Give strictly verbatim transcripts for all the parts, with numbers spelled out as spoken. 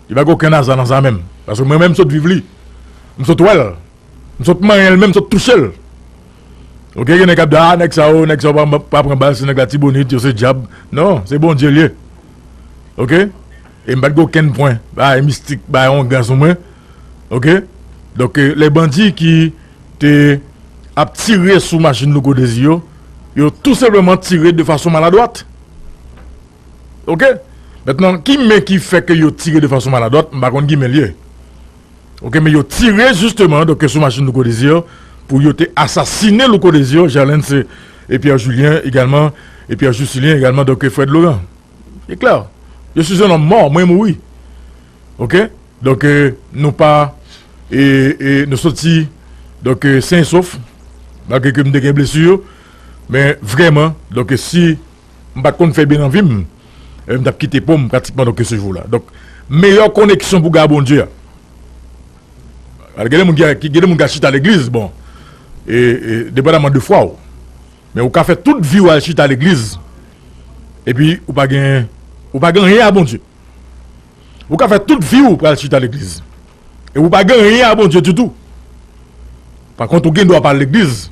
Li pa gen okenn aza nan sa menm. Paske mwen menm, m sot viv li. M sot wè l. M sot manyen l menm, m sot touche l. Oke, gen nèg k ap di, a, nèg sa yo, nèg sa yo pa, pa pran bal, se nèg Latibonit, yo se dyab. Non, se Bondye l ye. Oke? E m pa t gen okenn pwen, bay mistik, bay ongan sou mwen. Oke? Donk, eh, lè bandi ki te ap tire sou machin Louko Dezi yo, yo tou senpleman tire de fason maladwat. Oke? Mentnan, ki men ki fè ke yo tire de fason maladwat, m pa konn ki men l ye. Oke, men yo tire jisteman, donk, sou machin Louko Dezi yo, pou yo te asasinen Louko Dezi yo, Gerlens e, e Pierre Julien egalman, e Pierre Jusilien egalman, donk, Fred Laurent. E klè. Je suis un homme mort, mwen mouri. Oke? Donk, eh, nou pa, e, e, nou soti, donk, eh, sen e sof, malgre ke m te gen blesi yo, men vrèman, donk, si m pa t konn fè byen nan vi m, eh, m t ap kite po m pratikman, donk, se jou la. Donk, meyè koneksyon pou w gen a Bondye a. Gen de moun ki, ki, gen de moun ki al chita legliz, bon, e, e, depandaman de fwa w. Men ou ka fè tout vi w al chita legliz, epi ou pa gen, ou pa gen anyen a Bondye. Ou ka fè tout vi w pral chita legliz. E ou pa gen anyen a Bondye ditou. Pa kont, ou gen dwa pa al legliz,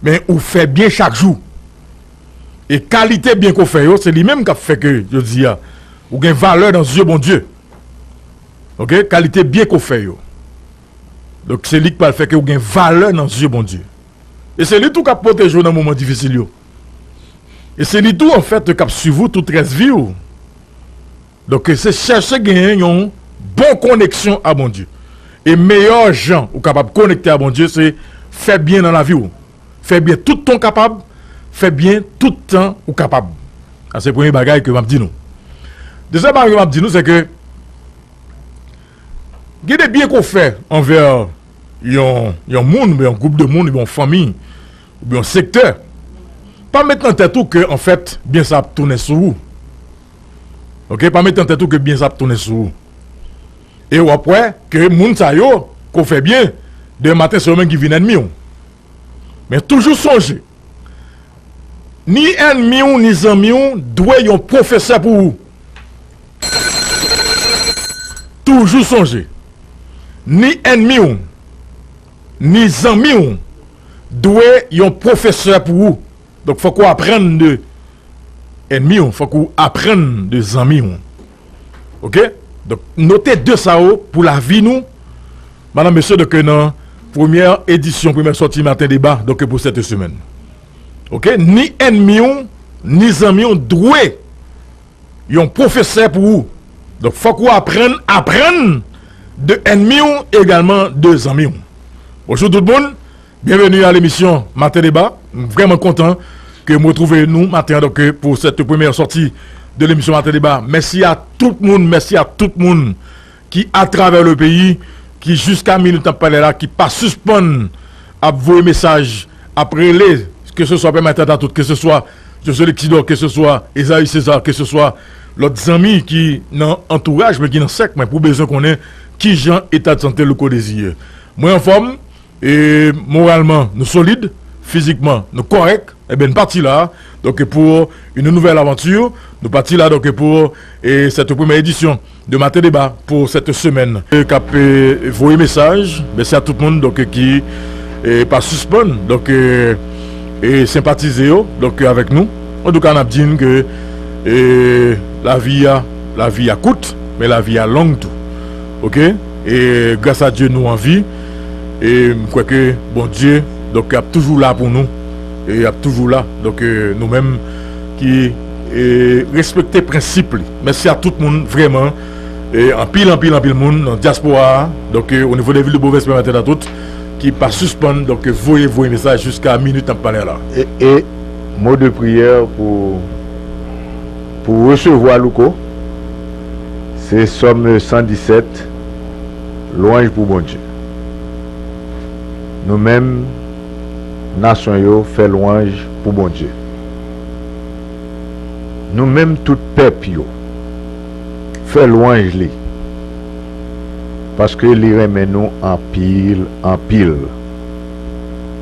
men ou fè byen chak jou. E kalite byen ke w fè yo, se li menm k ap fè ke, jodi a, ou gen valè nan zye Bondye. Oke? Kalite byen ke w fè yo. Donk, se li k pral fè ke w gen valè nan zye Bondye. E se li tou k ap pwoteje w nan moman difisil yo. E se li tou, anfèt, k ap swiv ou tout rès vi w. Donk, se chèche genyen yon bon koneksyon a Bondye. E meyè jan ou kapab konekte a Bondye, se fè byen nan lavi w. Fè byen tout tan w kapab, fè byen tout tan ou kapab. Sa se premye bagay ke m ap di nou. Dezyèm bagay ke m ap di nou, se ke gen de byen ke w fè anvè yon, yon moun, oubyen yon gwoup de moun, oubyen yon fanmi, oubyen yon sektè, pa met nan tèt ou ke, anfèt, byen sa ap tounen sou ou. Oke? Pa met nan tèt ou ke byen sa ap tounen sou ou. E w ap wè ke moun sa yo, ke w fè byen, demen maten, se yo menm ki vin ènmi w. Men toujou sonje, ni ènmi w, ni zanmi w dwe yon pwofesè pou ou. Toujou sonje, ni ènmi w, ni zanmi w dwe yon pwofesè pou ou. Donk, fòk ou aprann de ènmi w, fòk ou aprann de zanmi w. Oke? Donk, note de sa yo pou lavi nou, madanm, mesye, donk, nan premyè edisyon, premyè sòti Maten Deba, donk, pou sèt semèn. Oke? Ni ènmi w, ni zanmi w dwe yon pwofesè pou ou. Donk, fòk ou aprann, aprann de ènmi w, egalman de zanmi w. Bonjou tout moun, byenveni a lemisyon Maten Deba. M vrèman kontan ke m retwouve nou maten an, donk, pou sèt premyè sòti de lemisyon Maten Deba. Mèsi a tout moun, mèsi a tout moun ki atravè le peyi, ki jiska minit n ap pale la, ki pa sispann ap voye mesaj, ap rele, ke se swa Pè Matant a tout, ke se swa Josué Lexidor, ke se swa Esaü César, ke se swa lòt zanmi ki nan antouraj mwen, ki nan sèk mwen, pou bezwen konnen kijan eta de sante Louko Désir ye. Mwen anfòm, e moralman, nou solid, fizikman, nou kòrèk, ebyen, n pati la. Donk, pou une nouvelle aventure, nou pati la, donk, pou, e, cette première édition de Maten Deba pou cette semaine. E, k ap, e, voye mesaj, mèsi a tout moun, donk, ki, e, pa sispann, donk, e, e, senpatize yo, donk, avèk nou. Antouka, n ap di n ke, e, lavi a, lavi a kout, men lavi a long tou. Oke? E gras a Dye nou an vi. E m kwè ke Bondye, donk, ap toujou la pou nou. E ap toujou la. Donk, e, nou menm ki, e, respekte prensip li. Mèsi a tout moun, vrèman. E anpil, anpil, anpil moun nan dyaspora a. Donk, e, o nivo de vil de Pwovens, pèmèt a tout, ki pa sispann, donk, voye, voye mesaj jiska minit n ap pale a la. E, e mo de priyè pou, pou resevwa Louko, se Sòm san disèt, lwanj pou Bondye. Nou menm, nasyon yo, fè lwanj pou Bondye. Nou menm, tout pèp yo, fè lwanj li, paske li renmen nou anpil, anpil.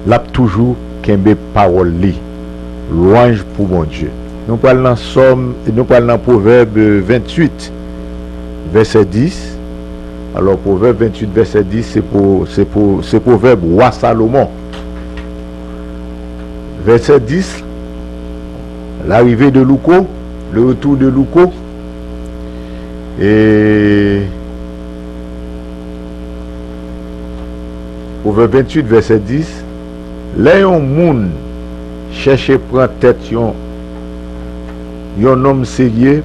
L ap toujou kenbe pawòl li. Lwanj pou Bondye. Nou pral nan Sòm, nou pral nan Pwovèb venntuit, vèsè dis. Alò, Pwovèb venntuit, vèsè dis, se pou, se pou, se pwovèb wa Salomon. Vèsè dis, l'arrivée de Louko, le retour de Louko. E Pwovèb venntuit, vèsè dis, lè yon moun chèche pran tèt yon, yon nonm serye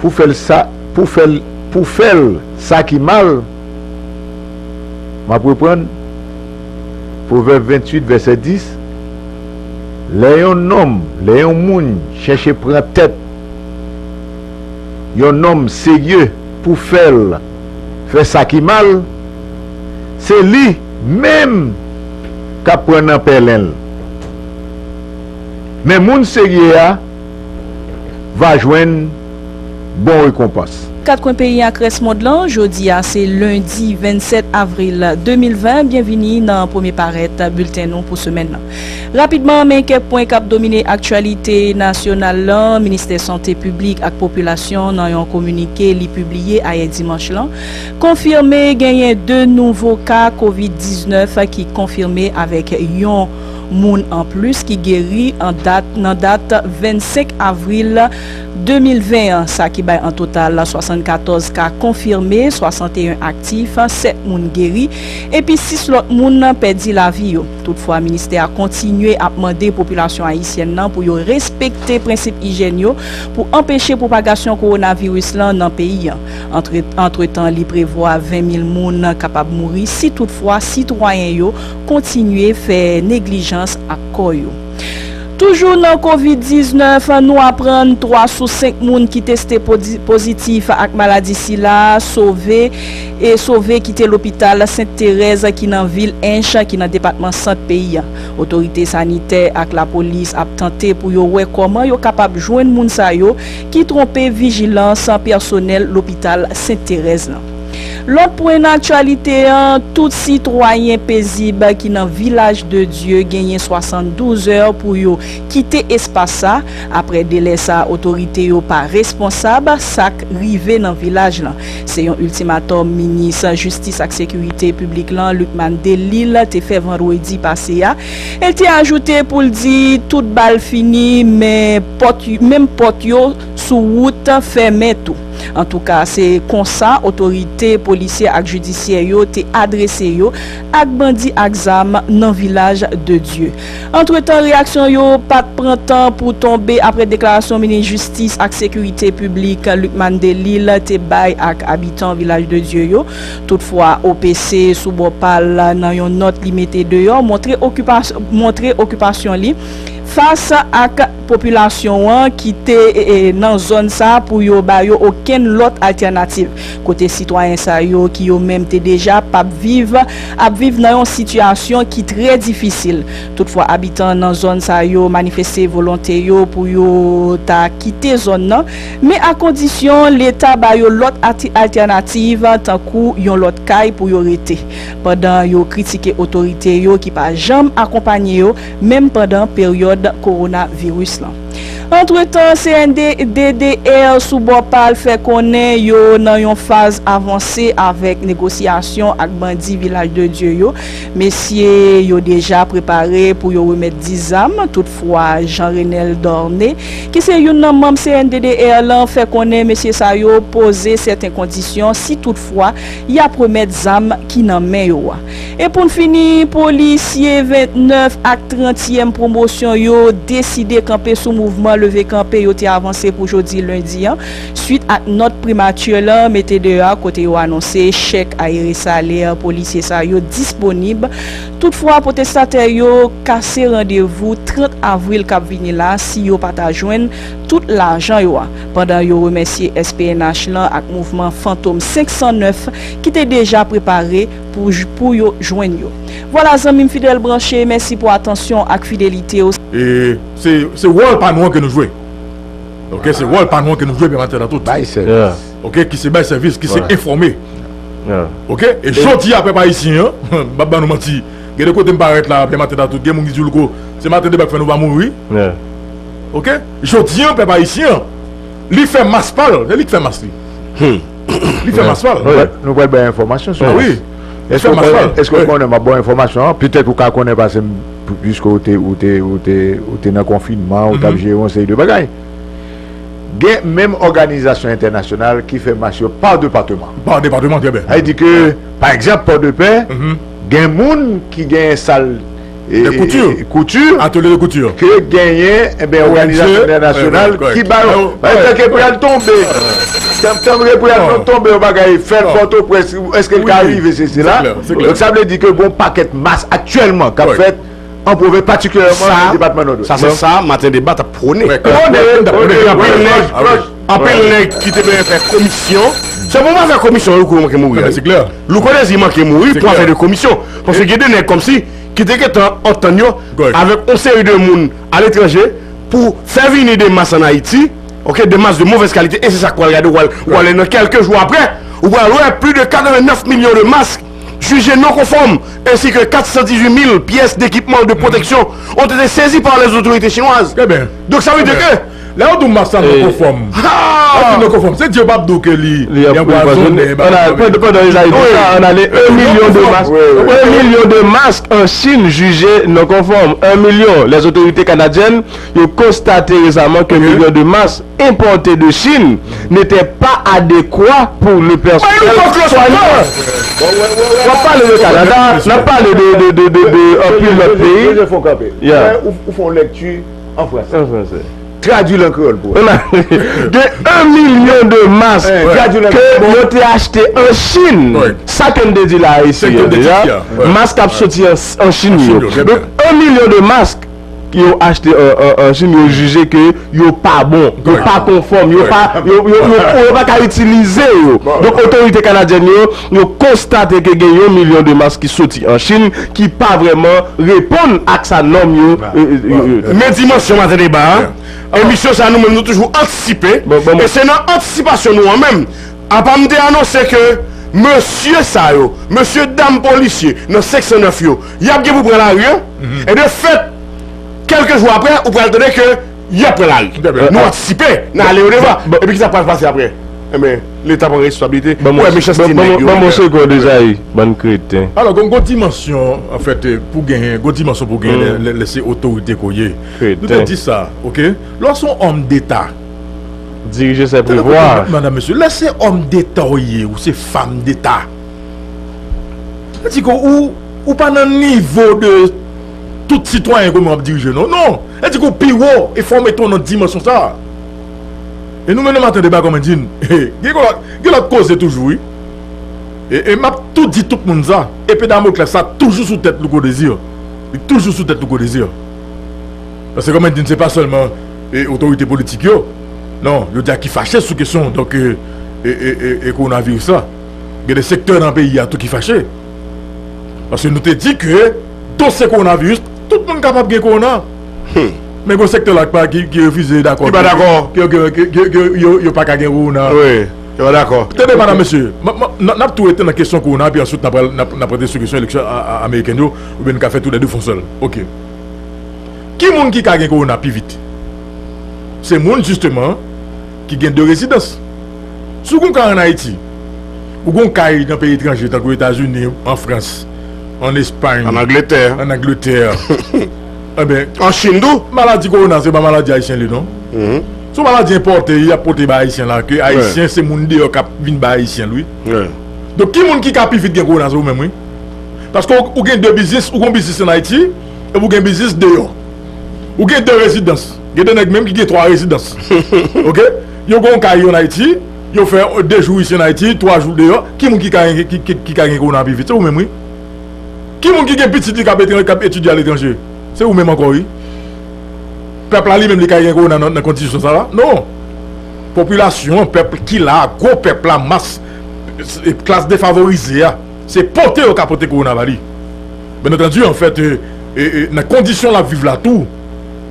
pou fè l sa, pou fè l, pou fè l sa ki mal, m ap reprann, Pwovèb venntuit, vèsè dis, lè yon nonm, lè yon moun chèche pran tèt yon nonm serye pou fè l fè sa ki mal, se li menm k ap pran nan pèlen l. Men moun serye a va jwenn bon rekonpans. Kat kwen peyi ak rès mond lan, jodi a se lendi vennsèt avril de mil ven. Byenvini nan premye parèt bilten nou pou semèn nan. Rapidman, men kèk pwen k ap domine aktyalite nasyonal lan. Ministè Sante Piblik ak Popilasyon, nan yon kominike li pibliye ayè dimanch lan, konfime genyen de nouvo ka kovid diznèf ki konfime, avèk yon moun anplis ki geri an dat, nan dat vennsenk avril de mil ven an, sa ki bay an total swasannkatòz ka konfime, swasanteyen aktif, sèt moun geri, epi sis lòt moun pèdi lavi yo. Toutfwa, ministè a kontinye ap mande popilasyon ayisyèn nan pou yo respekte prensip ijyèn yo pou anpeche pwopagasyon kowonaviris lan nan peyi an. Antre-, antretan, li prevwa ven mil moun kapab mouri si toutfwa sitwayen yo kontinye fè neglijans ak kò yo. Toujou nan kovid diznèf, nou aprann twa sou senk moun ki teste pozi-, pozitif ak maladi sila sove, e sove kite lopital Sent Terèz ki nan vil Ench, ki nan depatman Sant peyi a. Otorite sanitè ak lapolis ap tante pou yo wè kòman yo kapab jwenn moun sa yo ki twonpe vijilans pèsonèl lopital Sent Terèz lan. Lòt pwen nan aktyalite an, tout sitwayen pezib ki nan Vilaj de Dye genyen swasanndouz è pou yo kite espas sa. Apre delè sa, otorite yo pa responsab sa k rive nan vilaj lan. Se yon iltimatòm minis jistis ak sekirite piblik lan, Lucmane Delille, te fè vandredi pase a. E l te ajoute pou l di tout bal fini, men pòt, menm pòt yo sou wout fèmen tou. Antouka, se konsa otorite polisyè ak jidisyè yo te adrese yo ak bandi ak zam nan Vilaj de Dye. Antretan, reyaksyon yo pa t pran tan pou tonbe apre deklarasyon minis jistis ak sekirite piblik Lucmane Delille te bay ak abitan Vilaj de Dye yo. Toutfwa, O P C sou bò pa l, nan yon nòt li mete deyò, montre okipas-, montre okipasyon li fas ak popilasyon an ki te, e, e, nan zòn sa a pou yo ba yo okenn lòt altènativ, kote sitwayen sa yo ki yo menm te deja p ap viv, ap viv nan yon sitiyasyon ki trè difisil. Toutfwa, abitan nan zòn sa yo manifeste volonte yo pou yo ta kite zòn nan, men a kondisyon Leta ba yo lòt ati-, altènativ, tankou yon lòt kay pou yo rete, pandan yo kritike otorite yo ki pa janm akonpanye yo, menm pandan peryòd kowonaviris lan. Antretan, C N D D D R sou bò pa l fè konnen yo nan yon faz avanse avèk negosyasyon ak bandi Vilaj de Dye yo. Mesye yo deja prepare pou yo remèt dis zam. Toutfwa, Jean Renel Dorné, ki se youn nan manm C N D D R lan, fè konnen mesye sa yo poze sèten kondisyon si toutfwa y ap remèt zam ki nan men yo a. E pou n fini, polisye ventnèf ak trantyèm pwomosyon yo deside kanpe sou mouvman leve kanpe yo te avanse pou jodi lendi an, swit ak nòt primati lan mete deyò a, kote yo anonse chèk ayere salè polisye sa yo disponib. Toutfwa, pwotestatè yo kase randevou trant avril k ap vini la si yo pa ta jwenn tout lajan yo a, pandan yo remèsye S P N H lan ak mouvman Fantom senk san nèf ki te deja prepare pou j-, pou yo jwenn yo. Vwala, zanmi m fidèl branche, mèsi pou atansyon ak fidelite w. E se, se wòl pa nou an ke nou jwe. Oke, se wòl pa nou an ke nou jwe, Pè Matèl nan tout. Bay sèvis. Yeah. Oke, ki se bay sèvis, ki se enfòme. Yeah. Oke, e jodi a, pèp ayisyen an, m p ap ba nou manti, gen de kote m parèt la, Pè Matèl nan tout, gen moun ki di, Louko, se Martin Debat k fè nou pa mouri. Yeah. Oke, jodi a, pèp ayisyen an, li fè mas pa l, se li k fè mas li. Hmm. Li fè mas pa l. Nou pral bay enfòmasyon sou mas. Èske w konnen, èske w konnen m ap ba w enfòmasyon an? Petèt ou ka konnen pase m, piske ou te, ou te, ou te, ou te nan konfinman, ou t ap jere yon seri de bagay. Gen menm òganizasyon entènasyonal ki fè mas yo pa depatman. Pa depatman, trè byen. Sa vle di ke, pa egzanp, Pòdepè, gen moun ki gen sal e, e, kouti, atelier de couture, ke genyen, enben, òganizasyon entènasyonal ki ba yo. Tank e pral tonbe. Tank e pral tonbe, yon bagay fèt Pòtoprens, èske l ka rive, se, se la. Donk, sa vle di ke gon pakèt mas aktyèlman k ap fèt an pwovens, patikilyèman nan depatman Nòdwès. Sa, se sa, Maten Deba t ap pwone. Pwone, pwone, pwone. Anpil nèg, anpil nèg ki te bezwen fè komisyon. Se pou pa fè komisyon, Louko manke mouri. Louko Désir manke mouri pou afè de komisyon. Paske gen de nèg kòmsi ki te gentan antann yo avèk yon seri de moun aletranje pou fè vini de mas ann Ayiti, ok, de mas de movèz kalite, e se sa k pral gade, w pral, w pral nan kèlke jou apre, ou pral wè plis de katrevennèf milyon de mask jije non konfòm, ensi ke kat san dizuit mil pyès dekipman de pwoteksyon ont ete sezi pa lèzotorite chinwaz. Donk, sa vle di ke Lè yo di w mas la non konfòm, lè yo di non konfòm, se di yo p ap di w ke li, li anpwazonnen, bagay sa. Pandan, pandan yo di sa, ann ale, un milyon de mask, un milyon de mask an Chin jije non konfòm. Un milyon. Les autorités canadiennes, yo konstate récemment qu'un million de masques importés de Chine n'étaient pas adéquats pour le personnel soignant. W ap pale de Kanada, n ap pale de, de, de, de, de anpil lòt peyi. Ou, ou fè yon lèkti an fransè. An fransè. Tradui l an kreyòl pou ou. Gen un milyon de mask ke yo te achte an Chin. Sa ke n te di la isi a deja. Mask k ap soti an, an Chin yo. Donk, un milyon de mask yo achte an, an, an Chin, yo jije ke yo pa bon, yo pa konfòm, yo pa, yo, yo, yo, yo pa ka itilize yo. Donk, otorite kanadyèn yo, yo konstate ke gen yon milyon de mask ki soti an Chin, ki pa vrèman reponn ak sa nòm yo, e, e, e, e. Men dimansyon Maten Deba a, emisyon sa a, nou menm, nou toujou antisipe. E se nan antisipasyon nou an menm, apa m te anonse ke mesye sa yo, mesye dam polisye nan senk san nèf yo, y ap gen pou pran lari an. E de fèt, kèlke jou apre, ou pral tande ke y ap pran lari. Nou antisipe, n ale odevan. Epi kisa k pral pase apre? Enben, Leta pran responsabilite. Wè mechanste nèg yo. Ban m yon segonn, Ezayi, bann kreten. Alò, gon, gon dimansyon, anfèt, pou genyen, gon dimansyon pou genyen lè, lè, lè se otorite ke w ye. Nou te di sa, ok? Lè w se yon òm deta, dirije se prevwa. Madanm, mesye, lè se òm deta w ye, ou se fanm deta, sa di ke ou, ou pa nan nivo de tout sitwayen ke w ap dirije, non. Non. Sa di ke ou pi wo, e fò w mete w nan dimansyon sa a. E nou menm nan Maten Deba, kòm m di n, gen lòt, gen lòt koze toujou, wi. E, e m ap tou di tout moun sa, epe Damoklès la toujou sou tèt Louko Désir. Li toujou sou tèt Louko Désir. Paske, kòm m di n, se pa sèlman, e, otorite politik yo. Non, yo di a ki fache sou kesyon, donk, e, e, e, e, e kowonaviris la. Gen de sektè nan peyi a tou ki fache. Paske nou te di ke dosye kowonaviris, tout moun kapab gen kowona. Men gon sektè la ki pa, ki, ki refize dakò. Ki pa dakò. Ke, ke, ke, ke, ke yo, yo pa ka gen kowona. Wi, yo pa dakò. Tande, madanm, mesye, m, m, n, n ap tou rete nan kesyon kowona, epi answit n ap pral, n ap, n ap rete sou kesyon eleksyon a, a, amerikèn yo, oubyen n ka fè tou lè de fon sèl. Ok. Ki moun ki ka gen kowona pi vit? Se moun, jisteman, ki gen de rezidans. Si w gen yon kay ann Ayiti, ou gen yon kay nan peyi etranje, tankou Etazini, an Frans, an Espay, ann Angletè, ann Angletè, enben, an Chin tou, maladi kowona, se pa maladi ayisyen li, non. Se yon maladi enpòte, y ap pote bay Ayisyen la, ke Ayisyen, se moun deyò k ap vin bay Ayisyen l, wi. Donk, ki moun ki ka pi vit gen kowona, se ou menm, wi. Paske ou, ou gen de biznis, ou gen yon biznis ann Ayiti, epi ou gen biznis deyò. Ou gen de rezidans. Gen de nèg menm ki gen twa rezidans. Ok? Yo gen yon kay yo ann Ayiti, yo fè de jou isi ann Ayiti, twa jou deyò. Ki moun ki ka, ki, ki, ki ka gen kowona pi vit? Se ou menm, wi. Ki moun ki gen pitit li k ap etran-, k ap etidye aletranje? Se ou menm ankò, wi. Pèp la li menm, li ka gen kowona nan, nan kondisyon sa la? Non. Popilasyon an, pèp ki la a, gwo pèp la, mas, e, klas defavorize a, se pote yo ka pote kowona ba li. Byen antandi, anfèt, e, e, e, nan kondisyon l ap viv la tou,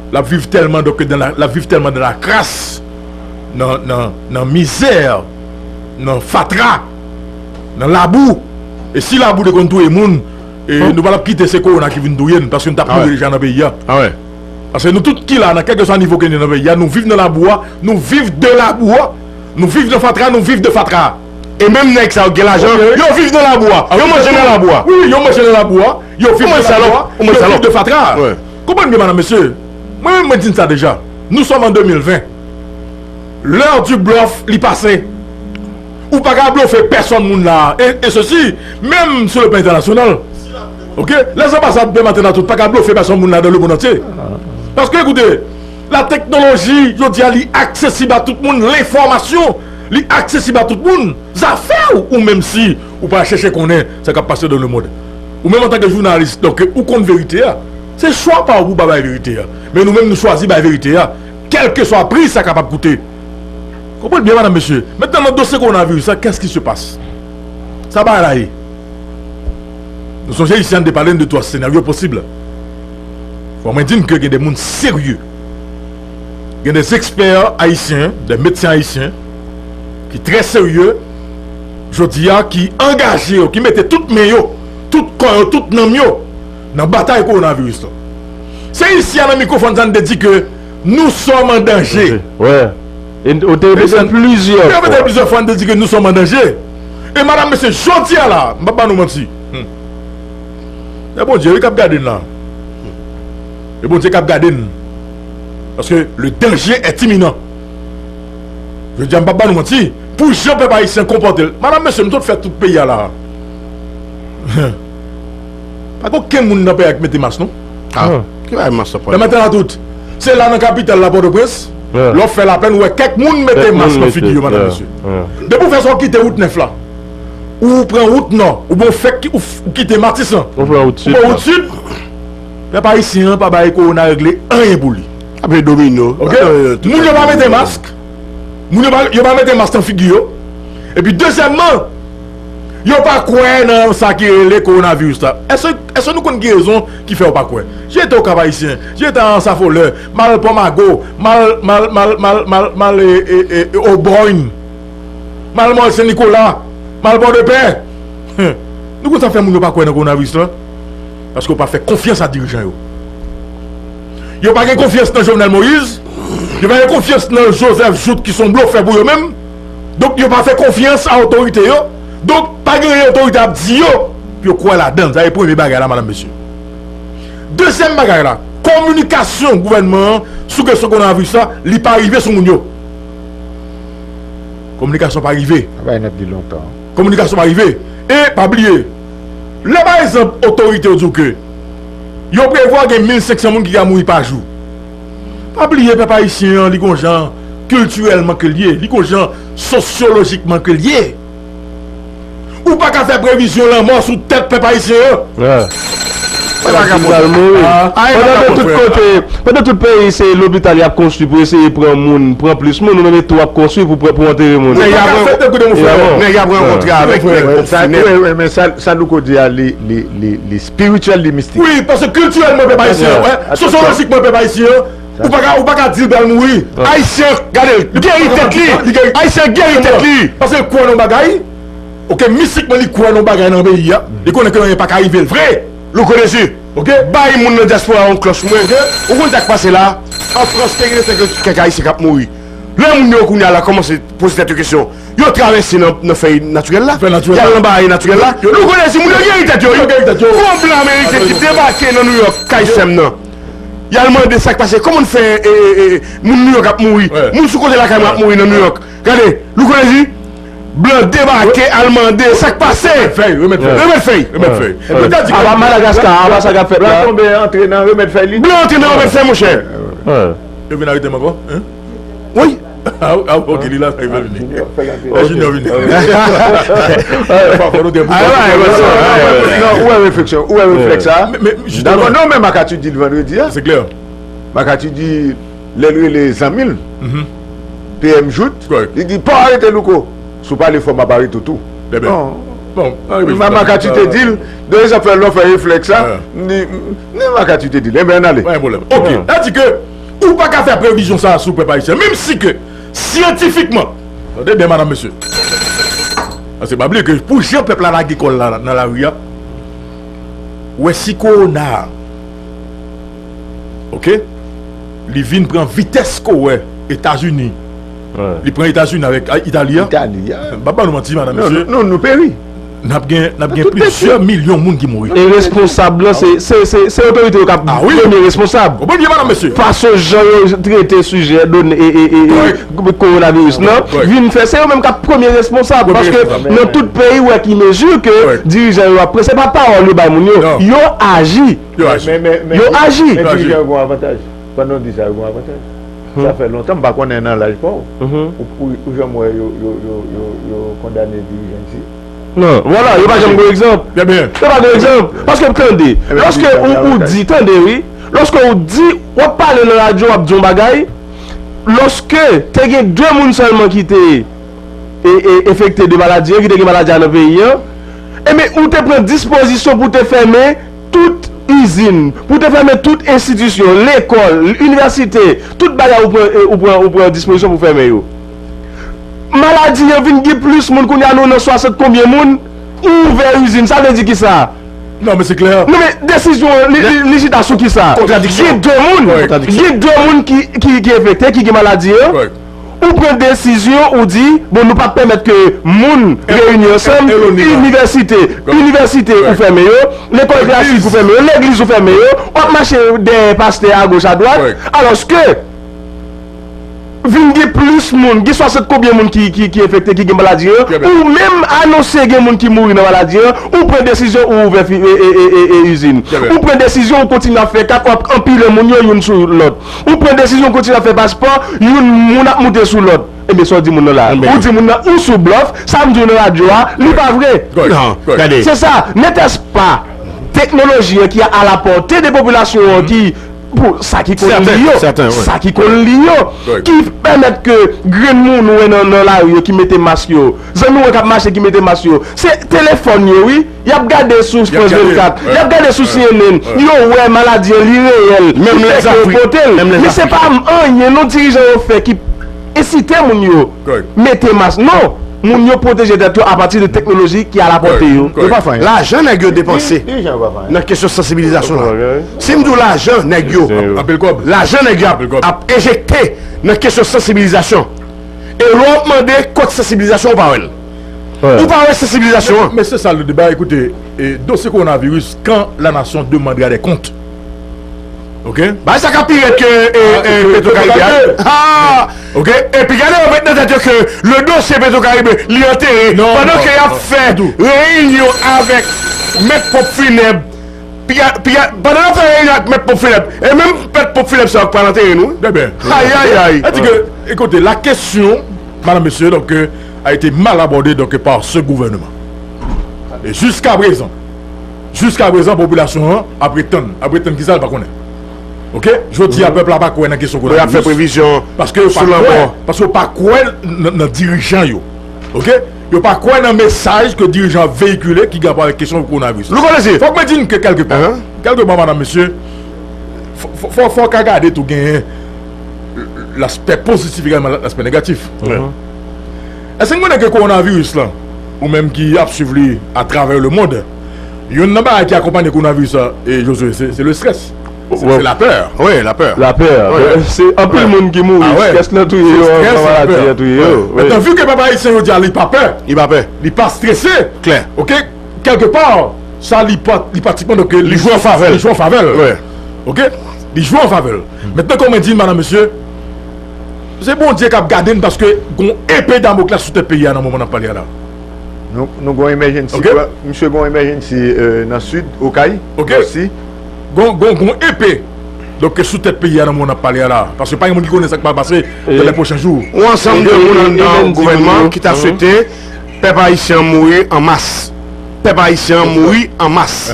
l ap viv tèlman, donk, dan la, l ap viv tèlman dan lakras, nan, nan, nan mizè, nan fatra, nan labou. E si labou te konn touye moun, e, nou pa t ap kite se kowona ki vin touye n, paske n t ap mouri deja nan peyi a. Paske nou tout ki la, nan kèlkeswa nivo ke n ye nan peyi a, nou viv nan labou a, nou viv de labou a, nou viv nan fatra, nou viv de fatra a. E menm nèg sa yo gen lajan, yo viv nan labou a, yo manje nan labou a. Wi, yo manje nan labou a, yo viv nan labou a, yo viv de fatra. Konprann byen, madanm, mesye. Mwen menm, mwen di n sa deja. Nou sòm an de mil ven. Lè di blòf, li pase. Ou pa ka blofe pèsonn moun la. E, e sesi, menm sou le plan entènasyonal. Ok? Les ambassades de maten a tout pa ka blofe pèsonn moun la dans le monde entier. Paske, ekoute, la teknoloji, jodi a, li aksesib a tout moun, lenfòmasyon, li aksesib a tout moun. Zafè w, ou menm si ou pa chèche konnen sa k ap pase dans le monde. Ou menm antanke jounalis, donk, ou konn verite a. Se chwa pa w pou w pa bay verite a. Men nou menm, nou chwazi bay verite a. Kèlkeswa pri sa kapab koute. Konprann byen, madanm, mesye. Mentnan, nan dosye kowonaviris la, qu'est-ce qui se passe? Sa bagay la ye. Nou sonje isi a, n te pale n de twa senaryo posib. Fò mwen di n ke gen de moun serye. Gen de ekspè ayisyen, de medsen ayisyen, ki trè serye, jodi a, ki angaje yo, ki mete tout men yo, tout kò yo, tout nanm yo, nan batay kowonaviris la. Se isi a, nan mikwofòn sa, n te di ke nous sommes en danger. Wi. E ou te repete l plizyè fwa. Te repete l plizyè fwa, n te di ke nous sommes en danger. E madanm, mesye, jodi a la, m p ap ba nou manti. Hmm. E Bondye, wi, k ap gade n la. E Bondye k ap gade n. Paske le danger est imminent. Jodi a, m p ap ba nou manti. Pou jan pèp ayisyen konpòte l. Madanm, mesye, m sot fè tout peyi a la. Pa gen okenn moun nan peyi a ki mete mas, non. Ah, ki bagay mas sa pral? Nan maten a tout. Se la nan kapital la, Pòtoprens, lè w fè lapèn, ou wè kèk moun mete mas nan figi yo, madanm, mesye. Depi w fè sa, w kite wout nèf la. Ou pran wout nò, oubyen w fèk ki- ou f- ou kite Matisan. Ou pran wout sid. Ou pran wout sid. Pèp ayisyen an pa bay kowona regle anyen pou li. Ape domino. Ok? Moun yo pa mete mask. Moun yo pa, yo pa mete mask nan figi yo. Epi dezyèmman, yo pa kwè nan sa ki rele kowonaviris la. Èske, èske nou konn ki rezon ki fè yo pa kwè? Jete Okap Ayisyen, jete Anse à Fleurs, m al Pòmago, m al, m al, m al, m al, m al, m al, e, e, e, e, Obòyn, m al Mòl Sen Nikola, m al Pòdepè. Nou konn sa fè moun yo pa kwè nan kowonaviris la? Paske yo pa fè konfyans a dirijan yo. Yo pa gen konfyans nan Jovenel Moïse. Yo pa gen konfyans nan Joseph Jouthe ki se yon blofè pou yo menm. Donk, yo pa fè konfyans a otorite yo. Donk, pa gen anyen otorite ap di yo pou yo kwè ladan l. Sa se premye bagay la, madanm, mesye. Dezyèm bagay la, kominikasyon gouvènman an sou kesyon kowonaviris la, li pa rive sou moun yo. Kominikasyon pa rive. Sa bay nèt li lontan. Kominikasyon pa rive. E pa bliye, lè pa egzanp otorite yo di w ke yo prevwa gen mil senk san moun ki ka mouri pa jou. Pa bliye, pèp ayisyen an, li gon jan kiltirèlman ke l ye, li gon jan sosyolojikman ke l ye. Ou pa ka fè previzyon lanmò sou tèt pèp ayisyen an. Pandan tout kote, pandan tout peyi, se lopital y ap konstwi pou eseye pran moun, pran plis moun, ou menm e tou w ap konstwi pou, pou antere moun. Nèg y ap rankontre avèk nèg konfine. Wi, wi, men sa, sa Louko di a, li, li, li, li espirityèl, li mistik. Wi, paske kiltirèlman pèp ayisyen an, sosyolojikman pèp ayisyen an, ou pa ka, ou pa ka di l pral mouri. Ayisyen, gade l, geri tèt li. Ayisyen geri tèt li. Paske l kwè nan yon bagay, ok, mistikman li kwè nan yon bagay nan peyi a, li konnen ke anyen pa ka rive l vre. Louko Dezi, ok, bay moun nan dyaspora a yon klòch pou mwen. Ou konn sa k pase la? An Frans, te gen kèk, kèk Ayisyen k ap mouri. Lè moun yo kounye a la kòmanse poze tèt yo kesyon, yo travèse nan, nan fèy natirèl la. Fèy natirèl la. Y al nan bagay natirèl la. Louko Dezi, moun yo geri tèt yo, wi. Yo geri tèt yo. Gon blan ameriken ki debake nan Nouyòk, kay sè m nan. Y al mande sa k pase, kòman n fè, e, e, e, moun Nouyòk ap mouri, moun sou kote lakay mwen ap mouri nan Nouyòk. Gade, Louko Dezi, blan debake, al mande sa k pase. Remèt fèy, remèt fèy. Remèt fèy. Remèt fèy. Apa Madagaska, apa sa k ap fèt la? Blan tonbe, antre nan remèt fèy li. Blan antre nan remèt fèy, monchè. Yo vin arete m ankò, hein? Wi. Ah, ah, ok, li la, sa, li vini. Eh, Junior vini. Ou wè refleksyon, ou wè refleks sa. Dakò, non, men Macatu di l vandredi a. Se klè. Macatu di, lè l rele zanmi l, P M Jouthe, li di, pa arete Louko. Si w pale fò, m ap arete w tou. Bon, Macatu te di l, de sa fè lè w fè refleks sa, ni, ni Macatu te di l. Enben, ann ale. Pa gen pwoblèm. Ok, sa di ke ou pa ka fè previzyon sa a sou pèp ayisyen, menm si ke syantifikman, tande byen, madanm, mesye, paske pa bliye ke pou jan pèp la lage kò l la nan lari a, ou wè si kowona a, ok, li vin pran vitès ke w wè Etazini, Li pran Etazini avèk Itali a. Itali a. M p ap ba nou manti, madanm, mesye. Non, nou peri. N ap gen, n ap gen plizyè milyon moun ki mouri. E responsab lan, se, se, se, se otorite yo k ap premye responsab. Konprann byen, madanm, mesye. Fason jan yo trete sijè done, e, e, e, e, kowonaviris lan, vin fè, se yo menm k ap premye responsab. Paske nan tout peyi, ou wè ki mezi ke dirijan yo ap pran, se pa pawòl yo bay moun yo, yo aji. Yo aji. Men, men, men, men dirijan yo gen yon avantaj. Pandan w di sa, yo gen yon avantaj. Sa fè lontan, m pa konnen nan laj pa w, ou, ou, ou janm wè yo, yo, yo, yo, yo kondane dirijan isit? Non, vwala, yo pa janm gen egzanp. Yo pa gen egzanp. Paske, tande, lòske ou, ou di, tande, wi, lòske ou di, w ap pale nan radyo, w ap di yon bagay, lòske te gen de moun sèlman ki te e, e, enfekte de maladi an, ki te gen maladi a nan peyi an, ebyen, ou te pran dispozisyon pou te fèmen tout izin, pou te fèmen tout enstitisyon, lekòl, inivèsite, tout bagay ou pran, e, ou pran, ou pran dispozisyon pou fèmen yo. Maladi an vin gen plis moun, kounye a nou nan swasant konbyen moun, ou ouvè izin, sa vle di kisa? Non, men se klè. Non, men desizyon an, li, li, li chita sou kisa? Kontradiksyon. Gen de moun, gen de moun ki, ki, ki enfekte, ki gen maladi an. Ou pran desizyon, ou di, bon, nou p ap pèmèt ke moun reyini ansanm, inivèsite, inivèsite ou fèmen yo, lekòl klasik ou fèmen yo, legliz ou fèmen yo, w ap mache dèyè pastè agoch adwat, alòske vin gen plis moun, gen swasant konbyen moun ki, ki, ki enfekte, ki gen maladi an, ou menm anonse gen moun ki mouri nan maladi an, ou pran desizyon, ou ouvè fi, e, e, e, e, e, izin. Ou pran desizyon, ou kontinye ap fè kak, w ap anpile moun yo youn sou lòt. Ou pran desizyon, ou kontinye ap fè paspò, youn moun ap moute sou lòt. Ebyen, sa w di moun nan la? Ou di moun nan, ou sou blòf, sa m di w nan radyo a, li pa vre. Non, gade. Se sa, n'était-ce pas teknoloji an ki a la pòte de popilasyon an ki pou sa ki konn li yo, sa ki konn li yo, ki pèmèt ke grenn moun ou wè nan, nan lari yo ki mete mask yo, zanmi w wè k ap mache ki mete mask yo, se telefòn yo, wi, y ap gade sou France vennkat, y ap gade sou C N N, yo wè maladi an, li reyèl, ki fè ke yo pote l. Men se pa anyen non dirijan yo fè ki ensite moun yo mete mask. Non! Moun yo pwoteje tèt yo apati de teknoloji ki alapòte yo. Yo pa fè anyen. Lajan nèg yo depanse nan kesyon sansibilizasyon la. Si m di w lajan nèg yo, lajan nèg yo ap, ap enjekte nan kesyon sansibilizasyon, e lè w ap mande kot sansibilizasyon, ou pa wè l. Ou pa wè sansibilizasyon an. Men se sa le deba, ekoute, e, dosye kowonaviris, quand la nation demandera des comptes. Ok? Bagay sa ka pi rèd ke, e, e, Petro Caribe a. Ha! Ok? Epi gade yo met nan tèt yo ke le dosye Petro Caribe, li antere. Pandan ke y ap fè reyinyon avèk mèt ponp finèb, pandan y ap fè reyinyon ak mèt ponp finèb, e menm mèt ponp finèb sa yo k pral antere nou. Ayayay! Sa di ke, ekoute, la question, madame, monsieur, donc, euh, a été mal abordée, donc, par ce gouvernement. E jiska prezan, jiska prezan, popilasyon an ap ret tann, ap ret tann kisa, l pa konnen. Ok? Jodi a, pèp la pa kwè nan kesyon kowonaviris. Yo ap fè previzyon sou lanmò. Paske yo pa kwè, paske yo pa kwè nan, nan dirijan yo. Ok? Yo pa kwè nan mesaj ke dirijan ap veyikile ki gen rapò avèk kesyon kowonaviris la. Fòk mwen di n ke kèlkepa, kèlkepa, madam, mesye, fò, fò, fò, fò w ka gade tou genyen laspè pozitif egalman laspè negatif. Èske n konnen ke kowonaviris lan, ou menm ki ap swiv li atravè lemonn, youn nan bagay ki akonpanye kowonaviris la, e Josué, se, se le strès. Se, se lapè. Wi, lapè. Lapè. Se anpil moun ki mouri, strès lan touye yo, maladi an touye yo. Mentnan, vi ke pèp ayisyen yo di a, li pa pè. Li pa pè. Li pa strese. Klè. Ok? Kèlkepa, sa li pa, li pratikman, donk, li jwe an favè l. Li jwe an favè l. Ok? Li jwe an favè l. Mentnan, kòm mwen di, madam, mesye, se Bondye k ap gade n paske gon epe Damoclès sou tèt peyi a nan moman n ap pale a la. Nou, nou gon emergency, misye gon emergency, euh, nan sid, Okay, Nòsi. Gon, gon, gon epe. Donk, sou tèt peyi a nan moman n ap pale a la. Paske pa gen moun ki konnen sa k pral pase dans les prochains jours. Yon ansanm de moun anndan gouvènman ki ta swete pèp ayisyen an mouri an mas. Pèp ayisyen an mouri an mas.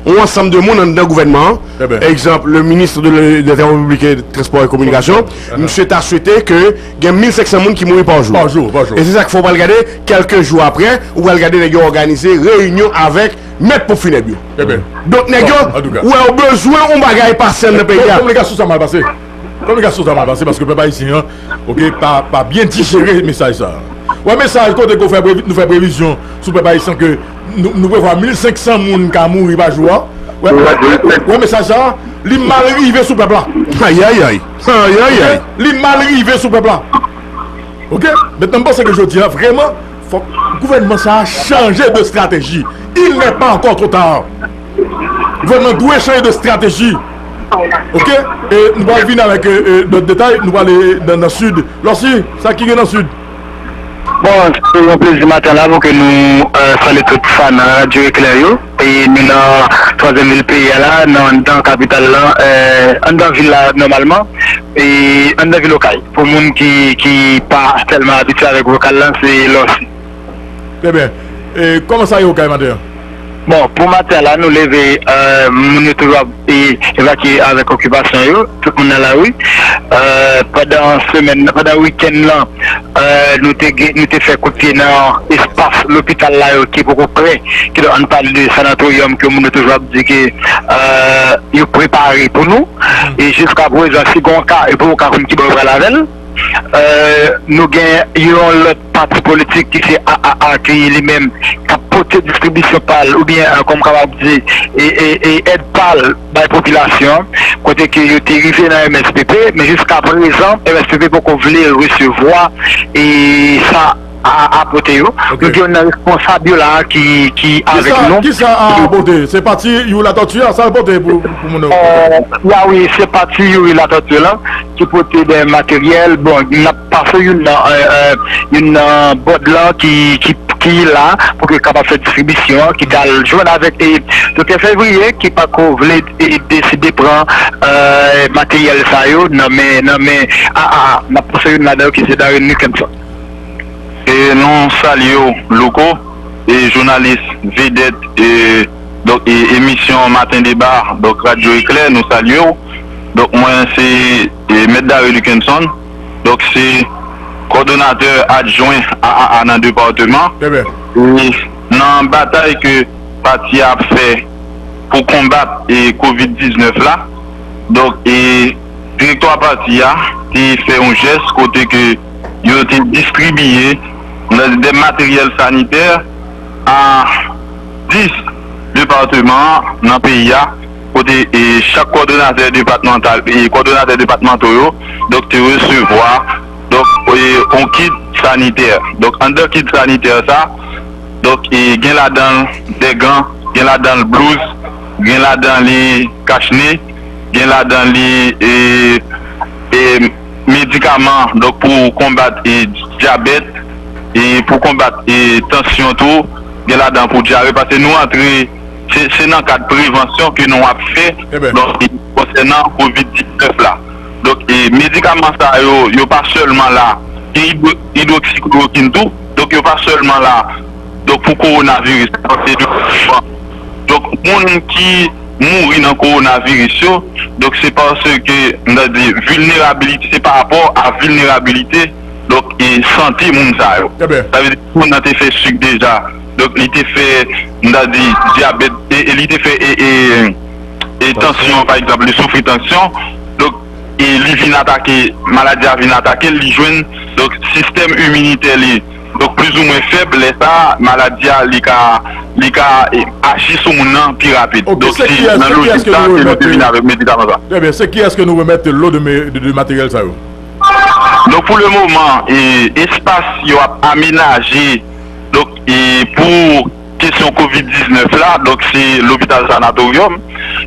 Yon ansanm de moun anndan gouvènman an, egzanp, le ministre de, de Travaux publics et Transports et Communications, misye ta swete ke gen mil senk san moun ki mouri pa jou. Pa jou, pa jou. E se sa k fè w pral gade, kèlke jou aprè, ou pral gade nèg yo òganize reyinyon avèk mèt ponp finèb yo. Donk, nèg yo, ou wè, yo bezwen yon bagay pase anndan peyi a. Kòm, kòm le gason sa mal pase. Kòm le gason sa mal pase, paske pèp ayisyen an, ok, pa, pa byen dijere mesaj sa. Ou wè mesaj kote ke w fè previ-, nou fè previzyon sou pèp ayisyen ke nou, nou prevwa mil senk san moun ka mouri pa jou a. Ou wè, ou wè mesaj sa, li mal rive sou pèp la. Ayayay. Ayayay. Li mal rive sou pèp la. Ok? Mentnan, m panse ke jodi a, vrèman, fòk gouvènman sa a chanje de stratégie. Il n'est pas encore trop tard. Gouvènman dwe chanje de stratégie. Ok? E nou pral vin avèk, e, e, dòt detay, nou prale nan, nan Sid. Lòsi, sa ki gen nan Sid? Bon, se yon plezi maten la pou ke nou, e, salye tout fan Radyo Eklè yo. E nou nan twazyèm vil peyi a la, nan, anndan kapital la, e, anndan vil la nòmalman, e anndan vil Okay. Pou moun ki, ki pa tèlman abitye avèk vokal la, se Lòsi. Trè byen. E kòman sa ye Okay maten an? Bon, pou maten la, nou leve, e, moun yo toujou ap, e, evakye avèk okipasyon yo, tout moun nan lari. E, pandan semèn, pandan wikenn lan, e, nou te gen, nou te fè kout pye nan espas lopital la yo ki poko prè, kidonk ann pale de sanatoriyòm ke moun yo toujou ap di ke, e, yo prepare pou nou. E jiska prezan, si gen yon ka, yo poko ka konn ki bò yo pral avè l. E, nou gen yon lòt pati politik ki se A A A ki li menm k ap pote distribisyon pa l oubyen, e, kòm m kapab di, e, e, e èd pa l bay popilasyon an, kote ke yo te rive nan M S P P, men jiska prezan, M S P P poko vle resevwa, e, sa A A A pote yo. Ok. Nou gen youn nan responsab yo la a ki, ki avèk nou. Kisa A A A pote? Se pati Youri Latortue a, sa l pote pou, pou moun yo? E, ya wi, se pati Youri Latortue la ki pote de materyèl. Bon, n ap pase youn nan, e, e, youn nan bòd lan ki, ki, ki la pou ke kapab fè distribisyon an, ki t al jwenn avèk, e, Doktè Fevriye ki pako vle, e, deside pran, e, materyèl sa yo nan men, nan men A A A. N ap pase youn ladan yo ki se Darren Nickenson. E nou salye w, Louko, e jounalis vedèt, e, donk, e, emisyon Maten Deba, donk, Radyo Eklè, nou salye w. Donk, mwen, se, e, Mèt Dare Lukenson. Donk, se kòdonatè adjwen A A A nan depatman. Trè byen. E nan batay ke pati a ap fè pou konbat, e, kovid diznèf la, donk, e, direktwa pati a te fè yon jès kote ke yo te distribiye de materyèl sanitè a dis depatman nan peyi a, kote, e, chak kòdonatè depatmantal, e, kòdonatè depatmanto yo, donk, te resevwa, donk, e, yon kit sanitè. Donk, anndan kit sanitè sa, donk, e, gen ladan l de gan, gen ladan l blouz, gen ladan li kachne, gen ladan li, e, e, medikaman, donk, pou konbat, e, dyabèt, e, pou konbat, e, tansyon tou, gen ladan pou dyare, paske nou antre, se, se nan kad prevansyon ke nou ap fè, donk, konsènan kovid diznèf la. Donk, e, medikaman sa yo, yo pa sèlman la, gen idwo-, idwoksiklorokin tou, donk, yo pa sèlman la, donk, pou kowonaviris, se de, donk, moun ki mouri nan kowonaviris yo, donk, se paske, m ta di, vilnerabilite, se pa rapò a vilnerabilite, donk, e sante moun sa yo. Sa vle di, moun nan te fè sik deja, donk, li te fè, m ta di, dyabèt, e, e li te fè, e, e, e tansyon, pa egzanp, li soufri tansyon, donk, e li vin atake, maladi a vin atake l, li jwenn, donk, sistèm iminitè li, donk, plizoumwen fèb, lè sa, maladi a, li ka, li ka, e, aji sou moun nan pi rapid. Donk, se nan lojik sa ke nou te vin avèk medikaman sa. Trè byen, se kiyès ke nou remèt lo de, de, de materyèl sa yo? Donk, pou le moman, e, espas yo ap amenaje, donk, e, pou kesyon kovid diznèf la, donk, se lopital sanatoryòm,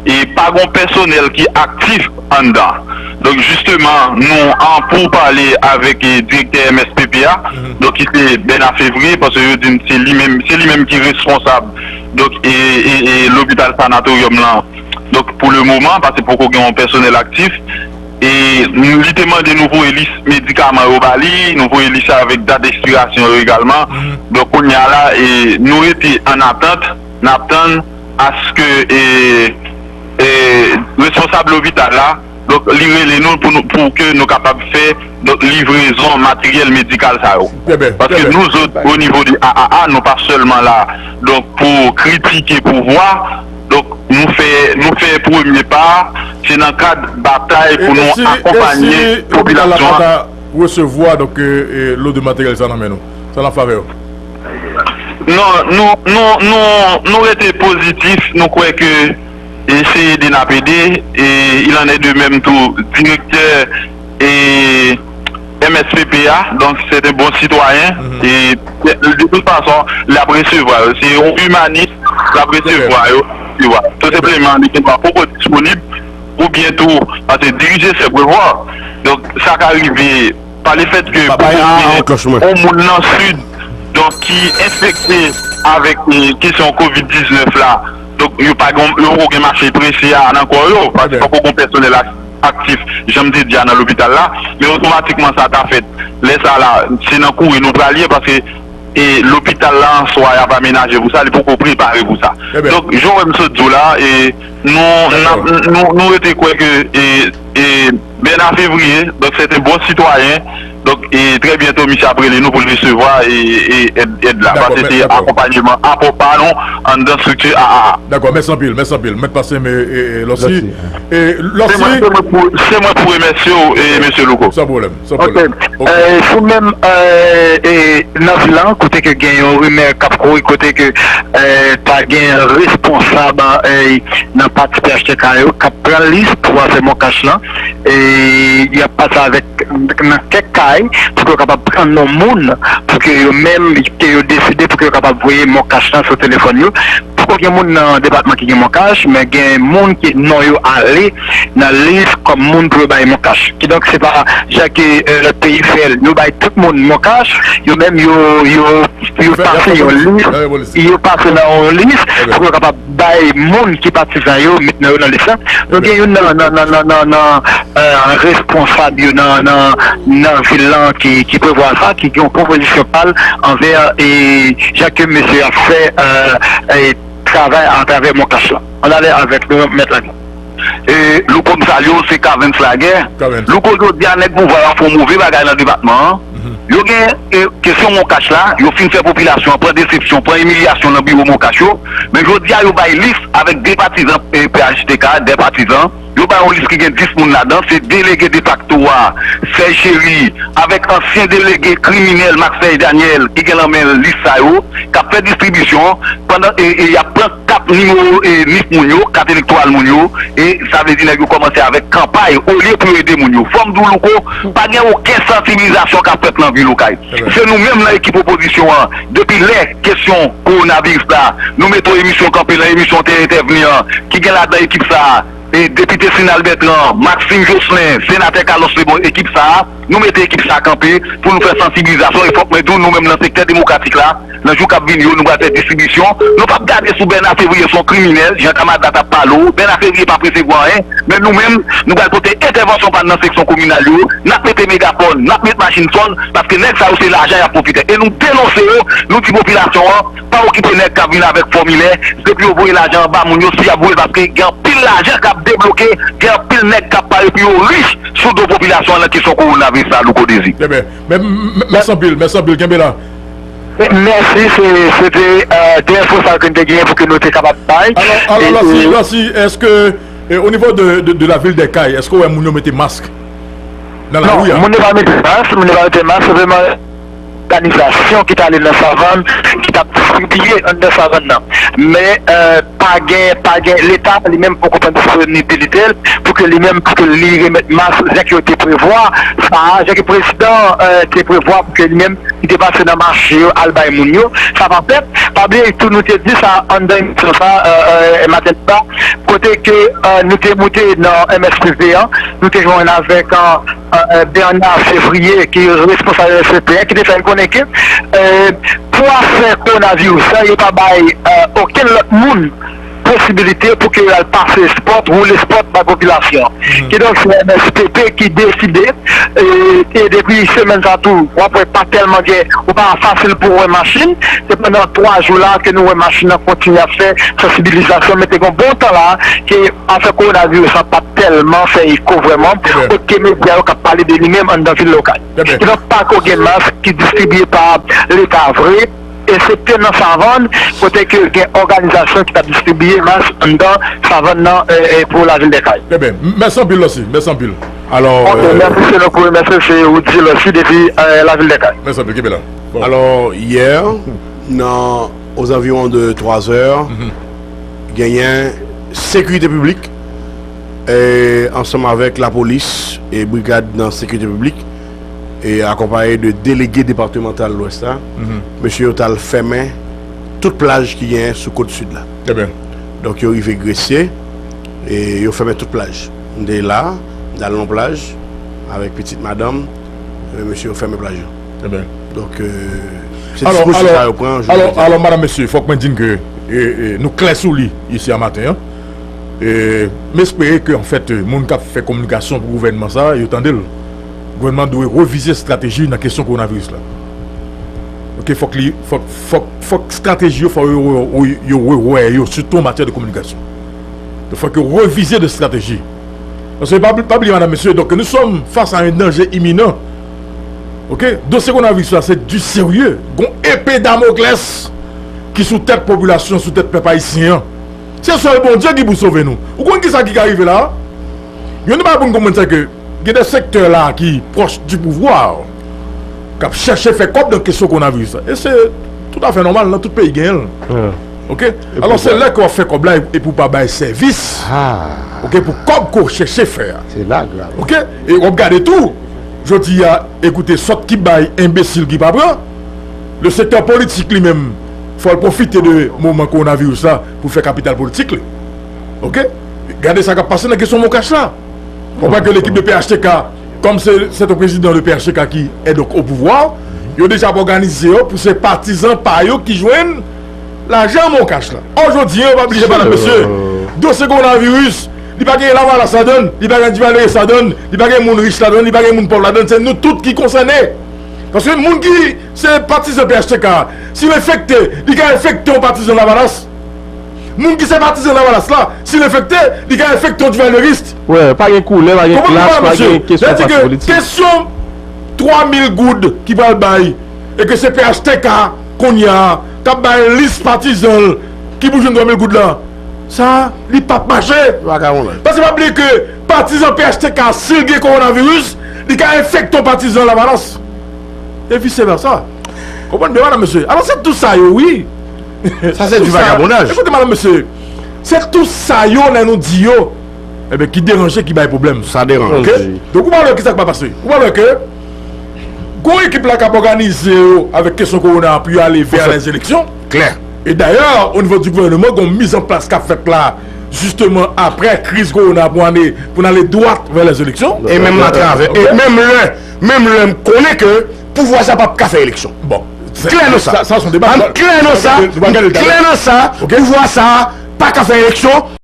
e pa gon pèsonèl ki aktif anndan. Donk, jisteman, nou an poupale avèk, e, direktè M S P P a, donk, ki se Bernard Février, paske yo di m se li menm, se li menm ki responsab, donk, e, e, e lopital sanatoryòm lan. Donk, pou le moman, paske poko gen yon pèsonèl aktif, e li te mande nou voye lis medikaman yo ba li, nou voye lis avèk dat ekspirasyon yo egalman. Donk, kounye a la, e nou rete an atant, n ap tann aske, e, e, responsab lopital la, donk, li rele nou pou nou, pou ke nou kapab fè, donk, livrezon materyèl medikal sa yo. Paske nou zòt, o nivo de A A A, nou pa sèlman la, donk, pou kritike pouvwa, donk, nou fè, nou fè premye pa, se nan kad batay pou nou akonpanye popilasyon an. Resevwa, donk, e, e, lo de materyèl sa nan men nou. Sa n ap fè avè yo? Non, nou, nou, nou, nou rete pozitif, nou kwè ke, e, se ede n ap ede, e, il en est de même tou, direktè, e, M S P P a, donk se te bon sitwayen, e de tout fason, l ap resevwa yo. Se yon imanis, l ap resevwa yo. Tu vois. Tou senpleman, li te pa poko disponib, oubyen tou, paske dirije se prevwa. Donk, sa ka rive pa le fèt ke ou gen yon moun nan sid, donk, ki enfekte avèk, eh, kesyon kovid diznèf la. Donk, yo pa gen, yo poko gen mache prese a nan kò yo, paske poko gen pèsonèl ak aktif, jan m te di a, nan lopital la, men otomatikman sa ta fèt. Lè sa la, se nan kouri nou pral ye, paske, e, lopital la an swa, y ap amenaje pou sa, li poko prepare pou sa. Donk, jan w wè m sot di w la, e, nou, n ap, nou, nou rete kwè ke, e, e, Bernard Février, donk, se te bon sitwayen, donk, e, trè byento, misye ap rele nou pou l resevwa, e, e, èd, èd la, paske se akonpanyeman apò pa nou anndan estrikti A A A. Dakò, mèsi anpil, mèsi anpil. Mèt Pasem e, e, e Lòsi. E, Lòsi. Se mwen, se mwen pou, se mwen pou remèsye w, e, mesye Louko. San pwoblèm, san pwoblèm. Ok. Eh, sou menm, eh, eh, nan vil lan, kote ke gen yon rimè k ap kouri, kote ke, eh, ta gen responsab, eh, nan pati P H T K yo k ap pran lis pou afè Moncash lan. E y ap pase avèk nan kèk kay pou ke yo kapab pran non moun, pou ke yo menm, ke yo deside pou ke yo kapab voye Moncash lan sou telefòn yo. Poko gen moun nan depatman ki gen Moncash, men gen moun ki non yo ale nan lis kòm moun pou yo bay Moncash. Kidonk, se pa jan ke, eh, lòt peyi fè l. Yo bay tout moun Moncash, yo menm yo, yo, yo pase yon lis, yo pase nan yon lis pou yo kapab bay moun ki patizan yo, met non yo nan lis la. Donk, gen youn nan, nan, nan, nan, nan, nan, eh, responsab yo nan, nan, nan vil lan ki, ki prevwa sa, ki gen yon pwopozisyon pa l anvè, eh, jan ke mesye ap fè, eh, eh, travay atravè Moncash lan. Ann ale avèk nou, mèt la. E, Louko, m salye w, se Cavens Laguerre. Louko, jodi a, nèg pouvwa yo ap fè yon move bagay nan depatman an. Yo gen, e, kesyon Moncash la, yo fin fè popilasyon an pran desepsyon, pran imilyasyon nan biwo Moncash yo. Men jodi a, yo bay lis avèk de patizan, e, P H T K, de patizan. Yo bay yon lis ki gen dis moun ladan. Se delege defakto a, Serge Chéry, avèk ansyen delege kriminèl Maxence Daniel ki gen nan men l lis sa yo, k ap fè distribisyon pandan, e, e, y ap pran kat nimewo, e, nif moun yo, kat elektoral moun yo, e sa vle di nèg yo kòmanse avèk kanpay olye pou yo ede moun yo. Fò m di w, Louko, pa gen okenn sansibilizasyon k ap fèt nan vil Okay. Se nou menm nan ekip opozisyon an, depi lè kesyon kowonaviris la, nou mete yon emisyon kanpe nan emisyon te entèvni an, ki gen ladan ekip sa a, e, depite Sinal Bertrand, Maxime Jocelyn, senatè Carlos Lebon, ekip sa a, nou mete ekip sa a kanpe pou nou fè sansibilizasyon. E fòk mwen di w, nou menm nan sektè demokratik la, nan jou k ap vini yo, nou pral fè distribisyon. Nou p ap gade sou Bernard Février se yon kriminèl, jan kamarad la t ap pale w. Bernard Février p ap resevwa anyen, men nou menm, nou pral pote entèvansyon pa n nan seksyon kominal yo. N ap mete megafòn, n ap mete machin fòn, paske nèg sa yo se lajan y ap pwofite. E nou denonse yo, nou di popilasyon an, pa okipe nèg k ap vin avèk fòmilè, depi yo voye lajan an ba moun yo, si y ap voye l, paske gen anpil lajan k ap debloke, gen anpil nèg k ap pare pou yo rich sou do popilasyon an nan kesyon kowonaviris la, Louko Dezi. Trè byen. Men, men, mèsi anpil, mèsi anpil, kenbe la. Mèsi, se, se te, eh, de enfo sa yo ke n te genyen pou ke nou te kapab bay. Alò, alò, Lòsi, Lòsi, èske, eh, o nivo de, de, de la ville des Cayes, èske w wè moun yo mete mask nan lari a? Non, moun yo pa mete mask, moun yo pa mete mask, se vrèman òganizasyon ki t ale nan savann, ki t ap distribiye anndan savann nan. Men, eh, pa gen, pa gen, Leta li menm poko pran disponibilite l pou ke li menm, pou ke li remèt mask, jan ke yo te prevwa sa, jan ke prezidan, eh, te prevwa pou ke li menm li te pase nan mache yo al bay moun yo. Sa pa fèt. Pa bliye tou, nou te di sa anndan emisyon sa, eh, eh, maten sa, kote ke, eh, nou te moute nan M S P P an, nou te jwenn avèk, eh, eh, Bernard Février, ki responsab M S P P an, ki te fè n konnen ke, eh, pou afè kowonaviris la, yo pa bay, eh, okenn lòt moun posibilite pou ke yo al pase spòt, woule spòt bay popilasyon. Kidonk, se M S P P ki deside, e, e depi semèn sa tou, w ap wè pa tèlman gen, ou pa fasil pou w wè machin. Se pandan twa jou la ke nou wè machin nan kontinye ap fè sansibilizasyon, men te gen yon bon tan la ke afè kowonaviris la pa t tèlman fè eko vrèman, oke medya yo k ap pale de li menm anndan vil Lokay. Kidonk, pako gen mask ki distribiye pa Leta vre, esepte nan savann, kote ke gen òganizasyon ki t ap distribiye mask anndan savann nan, eh, eh, pou lavil dè Kay. Trè byen. M-, mèsi anpil, Lòsi. Mèsi anpil. Alò, ok, eh, mèsi, se nou pou remèsye, se Woody Lòsi depi, eh, lavil dè Kay. Mèsi anpil, kenbe la. Bon. Alò, yè, nan, ozanviwon de twa zè, genyen sekirite piblik, eh, ansanm avèk lapolis e brigad nan sekirite piblik, e akonpaye de delege depatmantal Lwès la, mesye yo t al fèmen tout plaj ki genyen sou kot sid la. Donk, yo rive Gresye, e yo fèmen tout plaj. M te la, m t al nan plaj avèk pitit madanm, e mesye yo fèmen plaj yo. Donk, e, se dispozisyon sa yo pran. Alò, alò, madanm, mesye, fòk mwen di n ke, e, e, nou klè sou li isi a maten an. E, m espere ke, anfèt, e, moun k ap fè kominikasyon pou gouvènman sa, yo tande l. Gouvènman dwe revize estrateji nan kesyon kowonaviris la. Oke, fòk li, fòk, fòk, fòk estrateji yo, fòk yo, yo, yo rewè yo, sitou an matyè de kominikasyon. Donk, fòk yo revize de estrateji. Paske pa, pa bliye, madanm, mesye, donk, nous sommes face à un danger imminent. Oke? Dosye kowonaviris la, se du sérieux. Gon epe Damoklès ki sou tèt popilasyon, sou tèt pèp ayisyen an. Se sèl Bondye ki pou sove nou. Ou konn kisa ki ka rive la? Youn nan bagay pou n konprann, se ke gen de sektè la ki pwòch di pouvwa, k ap chèche fè kòb nan kesyon kowonaviris la. E se toutafè nòmal, nan tout peyi genyen l. Oke? Alò, se lè ke w ap fè kòb la e, e pou w pa bay sèvis, oke, pou kòb ke w chèche fè a. Oke? E w ap gade tou, jodi a, ekoute, sòt ki bay, enbesil ki pa pran, le sektè politik li menm, fò l pwofite de moman kowonaviris la pou fè kapital politik li. Oke? Gade sa k ap pase nan kesyon Moncash la. Ou pa ke lekip de P H T K, kòm se, se yon prezidan de P H T K ki est donc au pouvoir, yo deja ap òganize yo pou se patizan pa yo ki jwenn lajan Moncash la. Ò, jodi a, yo pa bliye, madanm, mesye, dosye kowonaviris, li pa gen Lavalas ladan l, li pa gen Duvalier ladan l, li pa gen moun rich ladan l, li pa gen moun pòv ladan l, se nou tout ki konsène. Paske moun ki se patizan P H T K, si l enfekte, li ka enfekte yon patizan Lavalas. Moun ki se patizan Lavalas la, si l enfekte, li ka enfekte yon Duvalieris. Wi, pa gen koulè, pa gen klas, pa gen kesyon pati politik. Kesyon twa mil goud ki pral bay, e ke se P H T K kounye a k ap bay lis patizan l ki pou jwenn twa mil goud la. Sa, li p ap mache. Paske pa bliye ke patizan P H T K, si l gen kowonaviris, li ka enfekte yon patizan Lavalas. E vise vèsa. Konprann byen, madanm, mesye. Alò, se tou sa yo, wi. Sa se du vagabondaj. Ekoute, madanm, mesye. Se tou sa yo, lè nou di yo, enben, ki deranje, ki bay pwoblèm. Sa deranje. Oke? Donk, ou pa wè kisa k pa pase. Ou pa wè ke gon ekip la k ap òganize yo avèk kesyon kowona pou yo ale vè lèzeleksyon. Klè. E dayè, o nivo di gouvèneman, gon mizanplas k ap fèt la, jisteman, aprè kriz kowona pou ane, pou n ale dwat vè lèzeleksyon. E menm atravè, e menm lè, menm lè m konnen ke pouvwa sa p ap ka fè eleksyon. Bon. Klè nan sa. Sa, sa se yon deba. An klè nan sa, an klè nan sa, pouvwa sa pa ka fè eleksyon.